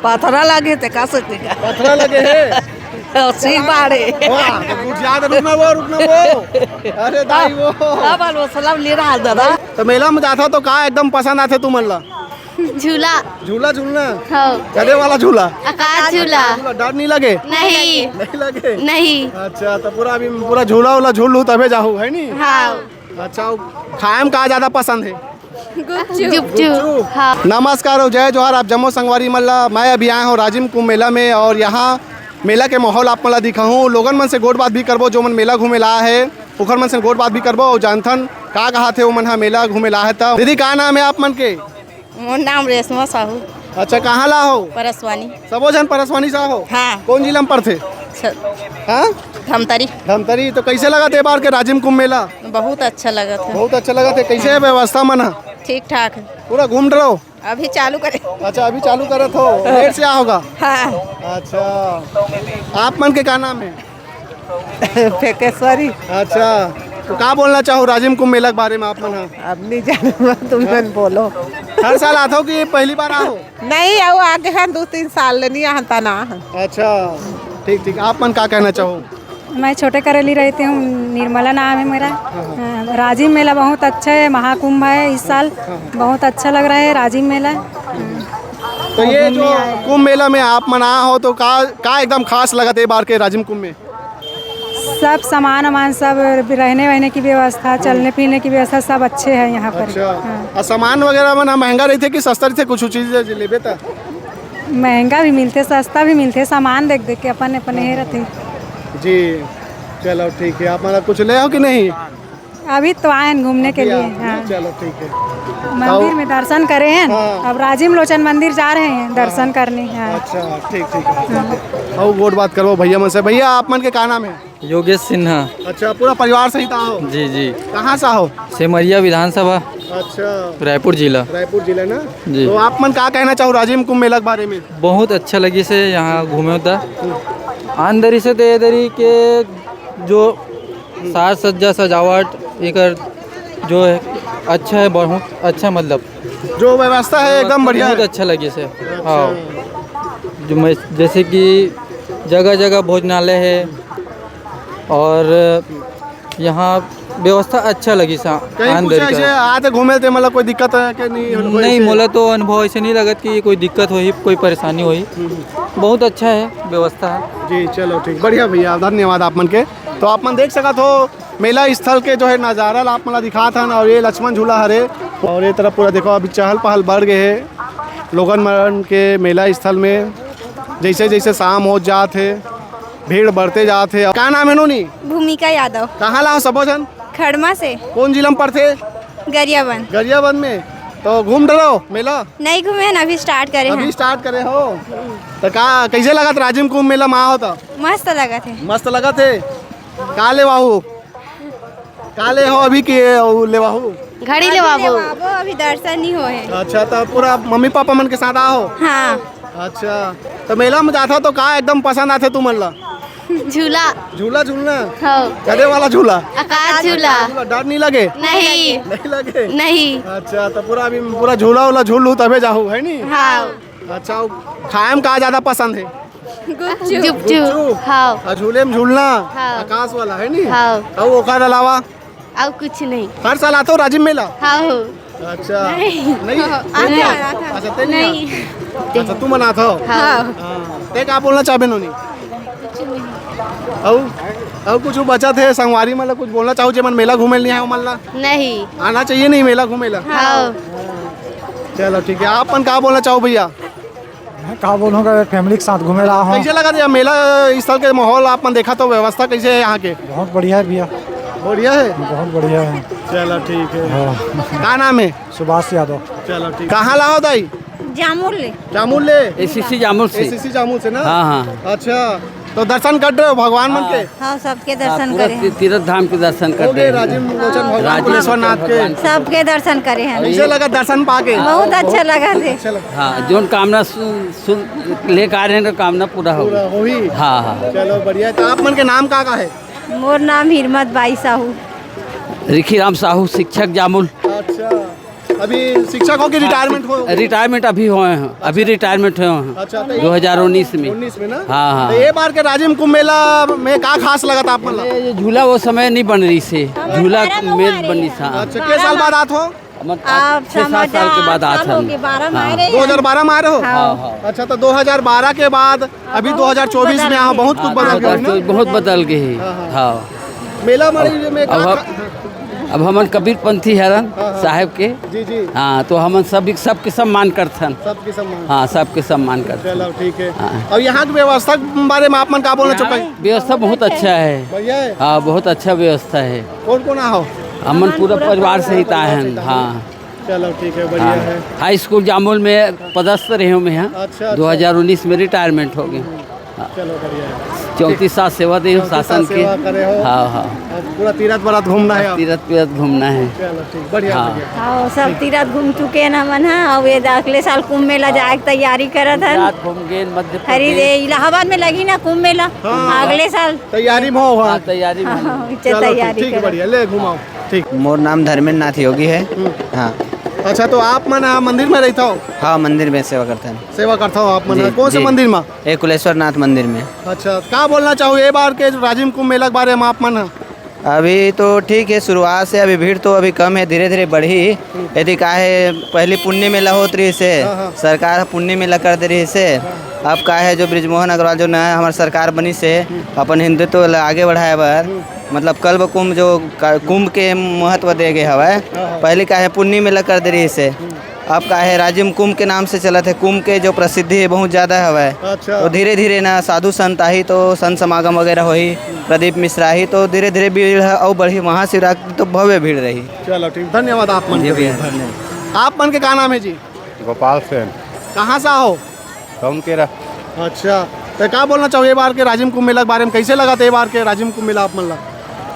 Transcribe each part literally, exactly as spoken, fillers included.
पथरा लगे ते का सकते का? पथरा लगे हे। सिर बाड़े। वाह, तो कुछ याद, रुकना वो, रुकना वो। अरे दाई वो। अब अलवा सलाम ले रहा है दादा। तो मेला में जाता तो का एकदम पसंद आथे तुमन ला? झूला। झूला झूलना? हाँ। चढ़े वाला झूला? आकाश झूला। झूला, डर नहीं लगे? नहीं। नहीं लगे? नहीं। अच्छा, तो पूरा अभी पूरा झूला उला झूल लू तबे जाहू, है नी? हाँ। अच्छा, खाए में का ज्यादा पसंद है? गुपचुप। गुपचुप। हाँ। नमस्कार और जय जोहार, आप जम्मो संगवारी मन ला। मैं अभी आए हूँ राजिम कुंभ मेला में और यहाँ मेला के माहौल आप मन ला दिखाहूँ। लोगन मन से गोठ बात भी करबो, जो मन मेला घूमे ला आए हे, ओखर मन से गोठ बात भी करबो और जानथन का कहा थे वो मन हा मेला घूमे ला आए हे। तब दीदी, का नाम है आप मन के? मोर नाम रेशमा साहू। अच्छा, कहाँ ला हो? परसवानी। सबो झन परसवानी से हो? हाँ। कौन जिला में पड़थे? स-, हाँ? धमतरी। धमतरी। तो कैसे लगत हे ए बार के राजिम कुंभ मेला? बहुत अच्छा लगत हे। बहुत अच्छा लगत हे। कैसे है व्यवस्था मन ह? ठीक ठाक है। पूरा घूम रहो? अभी चालू करे। अच्छा, अभी चालू करत हो? लेट से आ होगा? हाँ। अच्छा, आप मन के का नाम है? फेकेश्वरी। अच्छा, तो का बोलना चाहो राजिम कुंभ मेला के बारे में आप मन ह? अब नहीं जाने, तुम मन बोलो। हर साल आते हो कि पहली बार आओ? नहीं, आओ आगे हैं, दो तीन साल ले नहीं आता ना। अच्छा, ठीक ठीक। आप मन का कहना चाहो? मैं छोटे करेली रहती हूँ, निर्मला नाम है मेरा। हाँ, राजिम मेला बहुत अच्छा है, महाकुंभ है इस साल, बहुत अच्छा लग रहा है राजिम मेला। तो ये जो कुंभ मेला में आप मन आ हो तो का का एकदम खास लगत है ए बार के राजिम कुंभ में? सब सामान वामान, सब रहने वहने की व्यवस्था, चलने फिरने की व्यवस्था, सब अच्छे है यहाँ पर। अच्छा। हाँ। और सामान वगैरह मन ह महंगा रहिथे कि सस्ता रहिथे कुछ चीज लेबे त? महंगा भी मिलथे, सस्ता भी मिलथे, सामान देख देख के अपन अपन हे रथे। जी, चलो ठीक है। आप मतलब कुछ ले हो कि नहीं? अभी तो आए हैं घूमने के लिए। हाँ। चलो ठीक है। मंदिर में दर्शन करे हैं। हाँ। अब राजिम लोचन मंदिर जा रहे हैं दर्शन करने। हाँ। अच्छा, ठीक ठीक है। और गोठ बात करबो भैया मन से। भैया, आप मन के का नाम है? योगेश सिन्हा। अच्छा, पूरा परिवार सहित आओ? जी जी। कहाँ से आओ? सेमरिया विधानसभा। अच्छा। रायपुर जिला। रायपुर जिला ना? जी। तो आप मन का कहना चाहो राजिम कुंभ मेला के बारे में? बहुत अच्छा लगिस हे यहाँ घूमे होता। अंदर से तो इधर ही के जो साज सज्जा सजावट एकर जो है अच्छा है, बहुत अच्छा, मतलब जो व्यवस्था है एकदम बढ़िया बहुत है। अच्छा लगिस हे। अच्छा। हाँ। जो मैं जैसे कि जगह जगह भोजनालय है और यहाँ व्यवस्था अच्छा लगिस हे। कहीं कुछ ऐसे आते घूमे ते मतलब कोई दिक्कत है कि नहीं? नहीं, मोला तो अनुभव ऐसे नहीं लगत कि कोई दिक्कत होही, कोई परेशानी होही। बहुत अच्छा है व्यवस्था। जी, चलो ठीक, बढ़िया भैया, धन्यवाद आप मन के। तो आप मन देख सकत हो मेला स्थल के जो है नजारा ला आप मन ला दिखात हन, और ये लक्ष्मण झूला हरे, और ये तरफ पूरा देखो अभी चहल पहल बढ़ गए है लोगन मन के मेला स्थल में। जैसे जैसे शाम हो जात है, भीड़ बढ़ते जात है। का नाम है नोनी? भूमिका यादव। कहाँ ला हो सबो झन? खड़मा से। कौन जिला में पड़थे? गरियाबंद। गरियाबंद में। तो घूम डरो मेला? नहीं घूमे हैं, अभी स्टार्ट करे अभी हैं। स्टार्ट करे हो? तो का, कैसे लगत राजिम कुंभ मेला मा हो तो? मस्त लगत है। मस्त लगत है। का लेवाहू? का ले हो अभी के लेवाहू? घड़ी लेवाबो। लेवाबो, अभी दर्शन नहीं होए। अच्छा, तो पूरा मम्मी पापा मन के साथ आओ? हाँ। अच्छा, तो मेला में जाता तो का एकदम पसंद आथे तुमन ला? झूला। झूला झूलना? हाँ। चढ़े वाला झूला? आकाश झूला। झूला, डर नहीं लगे? नहीं। नहीं लगे? नहीं। अच्छा, तो पूरा अभी पूरा झूला उला झूल लू तबे जाहू, है नी? हाँ। अच्छा, खाए में का ज्यादा पसंद है? गुपचुप। गुपचुप। हाँ। और झूले में झूलना? हाँ। आकाश वाला, है नी? हाँ। और ओकर अलावा? और कुछ नहीं। हर साल आते हो राजिम मेला? हाँ हो। अच्छा। नहीं। नहीं? नहीं। अच्छा, ते नहीं नहीं। आता? अच्छा, तू मनात हो? हाँ। हाँ। ते का बोलना चाहबे नोनी? कुछ नहीं। और, और कुछ बचत है संगवारी मतलब कुछ बोलना चाहो जे मन मेला घूमे नहीं आए हो मन ला? नहीं। आना चाहिए नहीं मेला घूमे ला? हाँ। चलो ठीक है, आप मन का बोलना चाहो भैया? मैं का बोलूँ, अगर फैमिली के साथ घूमे ला हो। कैसे लगा था मेला स्थल के माहौल आप मन देखा तो व्यवस्था कैसे है यहाँ के? बहुत बढ़िया है भैया। बढ़िया है? बहुत बढ़िया है। चलो ठीक है। हाँ। का नाम है? सुभाष यादव। चलो ठीक। कहाँ ला हो दाई? जामुल ले। जामुल ले? एसीसी जामुल से। एसीसी जामुल से ना? हाँ, हाँ। अच्छा, तो दर्शन कर रहे हो भगवान मन के? हाँ, सबके हाँ, दर्शन पूरा करे हैं। ती-, तीर्थ धाम के दर्शन कर हो गए रहे हैं। राजीव लोचन भगवान राजीव कुलेश्वर नाथ के। भगवान के। सबके दर्शन करे हैं। और कैसे ये लगा दर्शन पाके? बहुत अच्छा लगा थे। अच्छा लगा। हाँ, जोन कामना सु-, सु-, लेकर आ रहे हैं तो कामना पूरा होगा। पूरा होही। हाँ, हाँ। चलो बढ़िया है। तो आप मन के नाम का का है? मोर नाम हिरमत बाई साहू। रिखी राम साहू, शिक्षक जामुल। अच्छा। अभी शिक्षक हो कि रिटायरमेंट हो? रिटायरमेंट अभी होए हैं, अभी रिटायरमेंट होए हैं। अच्छा, तो दो हज़ार उन्नीस में। उन्नीस में ना? हाँ, हाँ। तो ये बार के राजिम कुंभ मेला में का खास लगत आप मन ला? ये झूला वो समय नहीं बन रही से, झूला मेल बनी सा। अच्छा, के साल बाद आत हो? मत-, आप छह सात साल के बाद आत हन। हाँ। दो हज़ार बारह में आ रहे हो? हाँ, हाँ। अच्छा, तो दो हज़ार बारह के बाद अभी दो हज़ार चौबीस में आओ, बहुत कुछ बदल गया है ना? बहुत बदल गए है। हाँ, हाँ। हाँ। मेला माड़ी में अब का हम, खा- अब हमन कबीरपंथी हरन हाँ, हाँ। साहेब के। जी, जी। हाँ, तो हमन सब, सबके सम्मान करथन। सबके सम्मान। हाँ, सबके सम्मान करथन। चलो, ठीक है। हाँ। अब यहाँ की व्यवस्था के बारे में आप मन का बोलना चाहते हैं? व्यवस्था बहुत अच्छा है। बढ़िया है। हाँ, बहुत अच्छा व्यवस्था है। कौन कौन आओ? हमन पूरा परिवार सहित आए हैं। हाँ। चलो, ठीक है, बढ़िया है। हाई स्कूल जामुल में पदस्थ रहे हूँ मैं यहाँ। अच्छा, अच्छा। दो हज़ार उन्नीस में रिटायरमेंट हो गए। हाँ। चलो, बढ़िया है। चौंतीस साल सेवा दे हूँ शासन की। सेवा करे हो। हाँ, हाँ। अब पूरा तीरथ बरत घूमना है अब। तीरथ तीरथ घूमना है। चलो, ठीक, बढ़िया, हाँ। बढ़िया। हाँ, सब तीरथ घूम चुके हैं हमन ह। अब ये अगले साल कुंभ मेला जाए के तैयारी करत हन। गुजरात घूम गए, मध्य प्रदेश। अरे रे, इलाहाबाद में लगी ना कुंभ मेला। हाँ। अगले साल। तैयारी में हो, हाँ। हाँ, तैयारी में। हाँ, हाँ, चलो, तैयारी ठीक, ठीक, बढ़िया, ले घुमाओ। ठीक। मोर नाम धर्मेंद्र नाथ योगी है। हम्म। हाँ। अच्छा, तो आप मन, आ, मंदिर में रहता हो? हाँ, मंदिर में सेवा करते हैं। सेवा करता हो आप मन, जी, कौन से जी। मंदिर में? ये कुलेश्वर नाथ मंदिर में। अच्छा, का बोलना चाहो ये बार के राजिम कुंभ मेला के बारे में आप मन? अभी तो ठीक है, शुरुआत से अभी भीड़ तो अभी कम है, धीरे-धीरे बढ़ही। हम्म। यदि का है, पहली पुन्नी मेला होत रहिस हे, हाँ, हाँ। सरकार ह पुन्नी मेला कर दे रहिस हे। हाँ। अब का है, जो बृजमोहन अग्रवाल जो नया हमार सरकार बनिस हे, हम्म। अपन हिंदुत्व ला आगे बढ़ाए बर, हम्म। मतलब कल्प कुंभ जो का-, कुंभ के महत्व दे गे हवय। हाँ, हाँ। पहली का है, पुन्नी मेला कर दे रहिस हे। हम्म। अब का है, राजिम कुंभ के नाम से चलत हे, कुंभ के जो प्रसिद्धि है बहुत ज्यादा हवय। अच्छा। तो धीरे-धीरे ना साधु संत आही तो संत समागम वगैरह होही, प्रदीप मिश्रा आही तो धीरे-धीरे भीड़ ह अउ बढ़ही, महाशिवरात्रि तो भव्य भीड़ रही। चलो ठीक, धन्यवाद आप मन जी के भैया, लिए। धन्यवाद। आप मन के का नाम है जी? गोपाल सेन। कहाँ से आओ? कौन के रहा? अच्छा, तो का बोलना चाहो ये बार के राजिम कुंभ मेला के बारे में, कैसे लगा था ये बार के राजिम कुंभ मेला आप मन ला?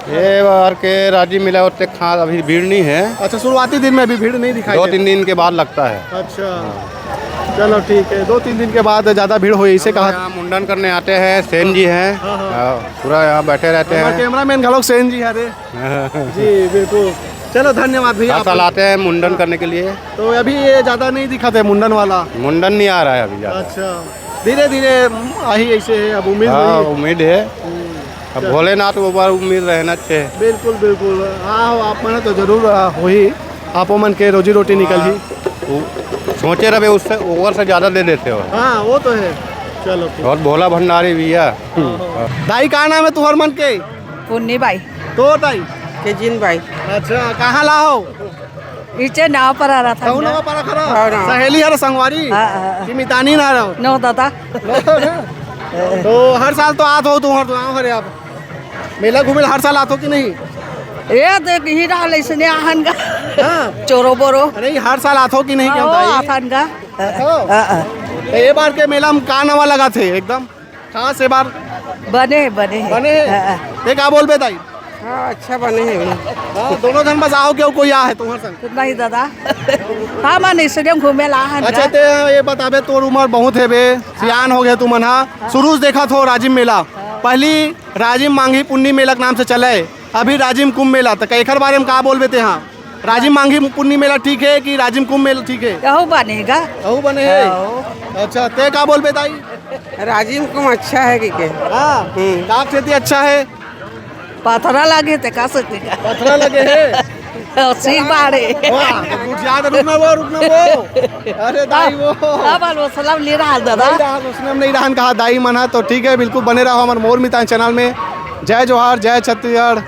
ये बार के राजिम मेला ओते खास अभी भीड़ नहीं है। अच्छा, शुरुआती दिन में अभी भीड़ नहीं दिखाई दो दे तीन रहा। दिन के बाद लगता है। अच्छा, चलो ठीक है, दो तीन दिन के बाद ज्यादा भीड़ होई, इसे कहा। यहाँ मुंडन करने आते हैं, सेन जी हैं। हाँ, हाँ। हाँ, पूरा यहाँ बैठे रहते हमारे हैं। कैमरामैन घलोक सेन जी हरे। जी, बिल्कुल। चलो, धन्यवाद भैया हर साल आपको। आते हैं मुंडन करने के लिए। तो अभी ये ज्यादा नहीं दिखा थे मुंडन वाला? मुंडन नहीं आ रहा है अभी ज्यादा। अच्छा, धीरे धीरे आही ऐसे है, अब उम्मीद हाँ, नहीं। उम्मीद है। हम्म, अब चलो। भोलेनाथ ऊपर उम्मीद रहना चाहिए। बिल्कुल, बिल्कुल। हाँ, आप मन तो जरूर, आ, होही, आपो मन के रोजी रोटी निकल ही। हाँ, वो सोचे रहे उससे, ओवर से ज्यादा दे देते हो। हाँ, वो तो है। चलो, ठीक। और भोला भंडारी भैया। हाँ, हाँ। दाई, का नाम है तुहर मन के? पुन्नी बाई। तो दाई? के जिन बाई। अच्छा, कहाँ ला हो? इचे नाव पर आ रहा था कौन ना। नाव पर आ रहा? हाँ, ना। सहेली हर संगवारी? हाँ, हाँ, हाँ। कि मितानी ना रहो? नो दादा। तो हर साल तो आत हो तुहर तो गाँव हरे आप। मेला घूमे ला हर साल आत हो कि नहीं? ये देख ही रहा ले इसने आहन का। हाँ। चोरो बोरो। अरे, हर साल आत हो कि नहीं, क्या हाँ, बताइए? आथन का। हाँ। हाँ, हाँ। तो ये बार के मेला में का नवा लगा थे एकदम? खास ए बार बने हे, बने हे। बने हे? हाँ, हाँ। ते का बोलबे दाई? हाँ, अच्छा बने हे। हाँ, दोनों झन बस आओ, क्यों कोई आ हे तुम्हारे संग? नहीं दादा, हमन स्टेडियम घूमे ला हन अच्छा, गा। ते ये बताबे, तोर उम्र बहुत हे बे, सियान हो गए तुमन हा। हाँ। शुरू से देखत हो राजिम मेला, हाँ। पहली राजिम मांगी पुन्नी मेला के नाम से चले, अभी राजिम कुंभ मेला, तो एकर बारे में का बोलबे ते? हाँ, राजिम मांगी पुन्नी मेला ठीक हे कि राजिम कुंभ मेला ठीक हे? कहू बने गा। कहू बने हे? हाँ। अच्छा, ते का बोलबे दाई? राजिम कुंभ अच्छा हे कि के? हाँ, हम्म। का सेती अच्छा हे? पथरा लगे ते का सेती का? पथरा लगे हे? सीख बाड़े। वाह, तो कुछ याद रुकना वो, रुकना वो। अरे दाई वो। अब अलवसलम ले रहा दादा। नहीं रहा, उसने हम नहीं रहा कहा दाई मन हा, तो ठीक हे, बिल्कुल बने रहो हमारे मोर मितान चैनल में। जय जोहार, जय छत्तीसगढ़।